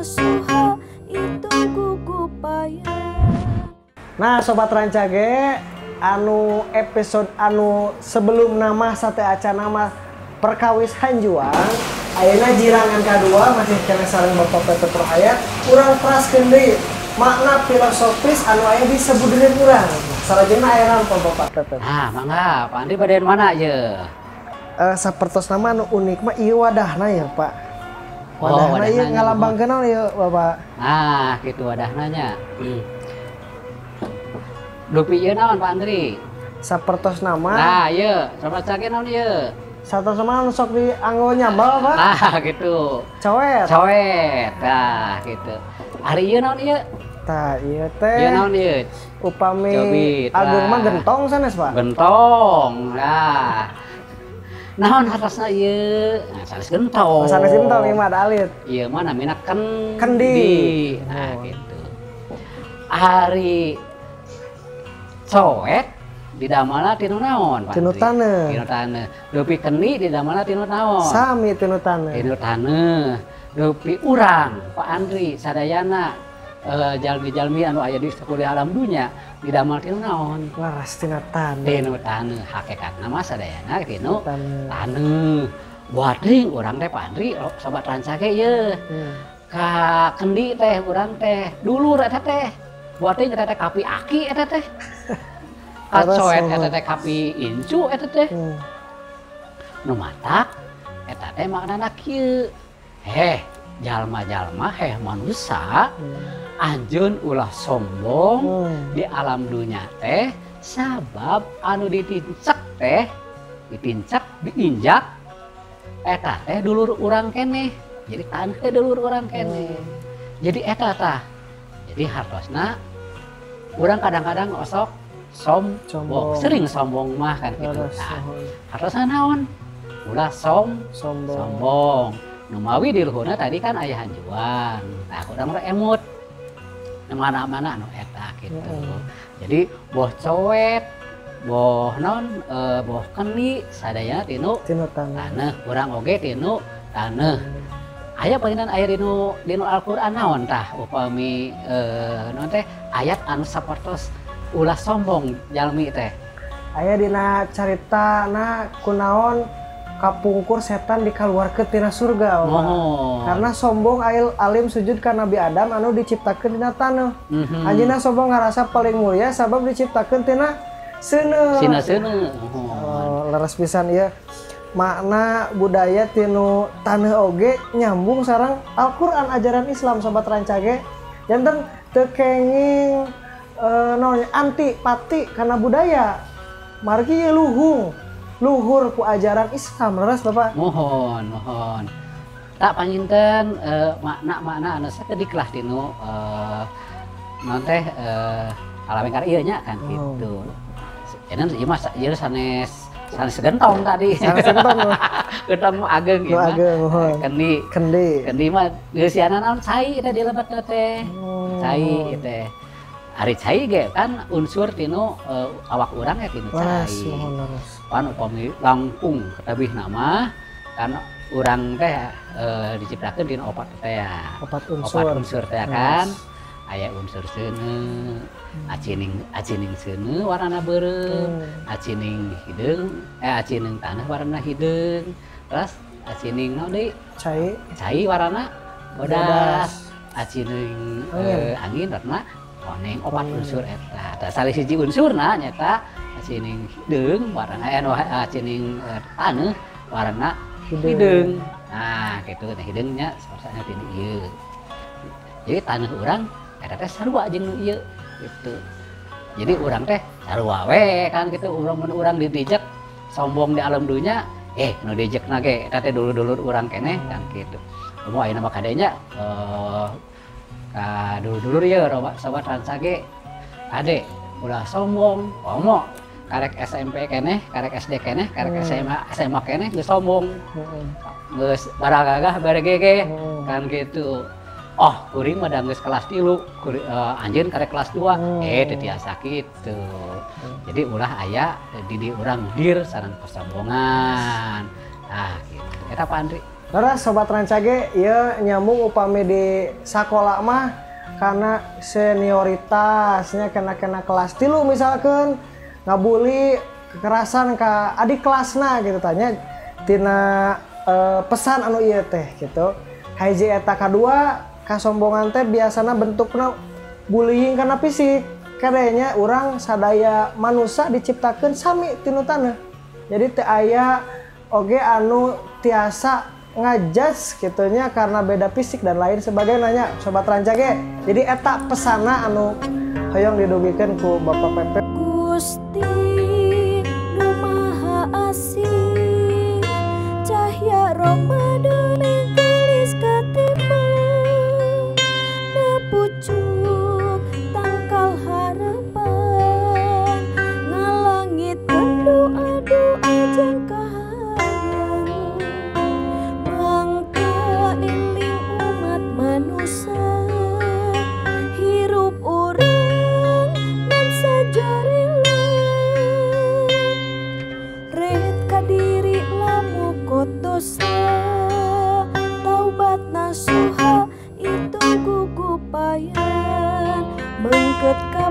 Kasuha itu gugupayan. Nah, Sobat Rancage, anu episode anu sebelum nama sate acan nama perkawis hanjuang, ayeuna jirangan kedua masih keneh sareng Bapak Pepe Rohayat, urang teraskeun deui makna filosofis anu aya di sebudereun urang. Salajengna aya naon, Pak Bapak Pepe? Nah, mangga, Pak Andri bade mana ye? Sapertos nama anu unik mah ieu wadahna ya, Pak. Oh, Wadahna ieu wadahna. Ngalambangkeun naon ieu, Bapak? Nah, gitu wadahna nya. Dupi ieu naon, Pak Andri? Sapertos nama. Nah, ieu, sobat sage naon ieu? Sapertos nama anu sok dianggo nyambal, Pak. Nah, gitu. Coet. Coet. Nah, gitu. Ari ieu naon ieu? Tah, ieu teh. Ieu naon ieu? Upami Cobit, agung mah lah. Gentong sanes, Pak. Gentong. Nah. Naon hartosna ieu? Nah, sanes gentong. Oh, sanes gentong ieu mah ada alit. Ieu mah namina Kendi. Nah, Oh. gitu. Ari coet didamelna tinu naon, Pak Tinu Andri? taneuh. Tinu taneuh. Dupi kendi didamelna tinu naon? Sami tinu taneuh. Tinu taneuh. Dupi urang, Pak Andri sadayana jalmi-jalmi anu aya di sakuliah alam dunya didamel tinu naon? Leres tina taneuh. Tinu taneuh. Hakikatna mah sadayana tinu Taneuh. Taneuh. Buat urang teh, Pak Andri, oh, Sobat Rancage ye. Ka kendi teh urang teh dulur eta teh. Buat eta teh kapi aki eta teh. Ka Leres, coet oh. eta teh kapi incu eta teh. Nu matak eta teh maknana kieu. Heh, jalma-jalma, heh manusia, anjeun ulah sombong di alam dunya teh, sabab anu ditincek teh ditincek diinjak eta teh dulur urang keneh, jadi taneuh teh dulur urang keneh. Jadi eta tah, jadi hartosna urang kadang-kadang osok sombong. Sombong. Sering sombong mah kan gitu. Leres, Nah, nuhun. Hartosna naon? Ulah Sombong. sombong. Numawi di luhurna tadi kan aya hanjuang, nah urang mah emut mana-mana anu eta gitu. Jadi boh coet, boh non boh kendi, sadayana tinu Tinu taneuh. Taneuh, urang oge tinu taneuh. Aya panginten aya dinu Al-Qur'an naon tah upami naon teh ayat anu sapertos ulah sombong jalmi teh? Aya dina carita na kunaon kapungkur setan dikaluarkeun tina surga, Bapak. Mohon. Karena sombong alim sujud ka Nabi Adam anu diciptakeun dina taneuh. Anjeunna sombong ngarasa paling mulia sabab diciptakeun tina seuneu. Sina seuneu. Mohon. Oh, leres pisan ieu. Makna budaya tinu taneuh oge nyambung sareng Al-Qur'an ajaran Islam, Sobat Rancage. Janten teu kenging naon anti pati karena budaya. Margi ieu luhung, luhur ku ajaran Islam, leres, Bapak. Mohon, mohon. Tak panginten makna-makna anu sakedik lah tinu naon teh kalawengkar ieu nya kan gitu. Janten ieu mah ieu sanes sanes gentong tadi. Sanes gentong. Gentong mah ageng Nu ieu mah. Ageng, mohon. Kendi. Kendi. Kendi mah geusiana naon cai eta di lebetna teh. Oh. Cai ieu teh. Ari cai ge kan unsur tinu awak urang ya tinu Leres, cai. mohon leres. Pan upami langkung ketabih nama kan urang teh diciptakeun dina opat teh ya. Opat unsur. Opat unsur teh kan. Aya unsur seuneu, acining seuneu warnana beureum, acining hideung, acining tanah warnana hideung. Terus acining naon deui? Cai. Cai warnana Bodas. bodas. Acining Angin. Angin warna koneng, opat Koneng. Unsur eta. Tah salah siji unsurna nyaeta acining hideung warna nu acining taneuh warna Hideung. Hideung. Nah, gitu nah hideungnya salah tina ieu. Jadi taneuh urang eta teh sarua jeung nu ieu gitu. Jadi urang teh sarua we kan gitu, urang mun urang ditijek sombong di alam dunya, nu dijekna ge eta teh dulur-dulur urang keneh kan gitu. Komo ayeuna mah kadenya ka dulur-dulur ieu Sobat Rancage kade ulah sombong, komo karek SMP keneh, karek SD keneh, karek SMA SMA keneh geus sombong. Geus baragagah baregege kan gitu. Oh, kuring mah da geus kelas 3, anjeun karek kelas 2, teu tiasa kitu. Jadi ulah aya di urang dir sareng kesombongan. Nah, gitu. Eta Pak Andri. Leres Sobat Rancage, ieu nyambung upami di sakola mah karena senioritasnya kena-kena kelas 3 misalkan ngabuli kekerasan ka adik kelasna gitu tanya tina pesan anu ieu teh gitu. Hiji eta kadua kasombongan teh biasana bentukna bullying kana fisik. Kadanya urang sadaya manusia diciptakeun sami tinu taneuh. Jadi teu aya oge anu tiasa ngajudge gitunya karena beda fisik dan lain sebagainya Sobat Rancage. Jadi eta pesana anu hoyong didugikeun ku Bapak Pepe. Gusti nu Maha Asih, cahya Ramadan geulis katima, na pucuk tangkal harapan, ngalangitkeun doa-doa jeung kahayang, mangka eling umat manusia, hirup urang ngan sajarela, ret kadiri lamukot dosa, taubat nasuha itu gugupayan, mengket ka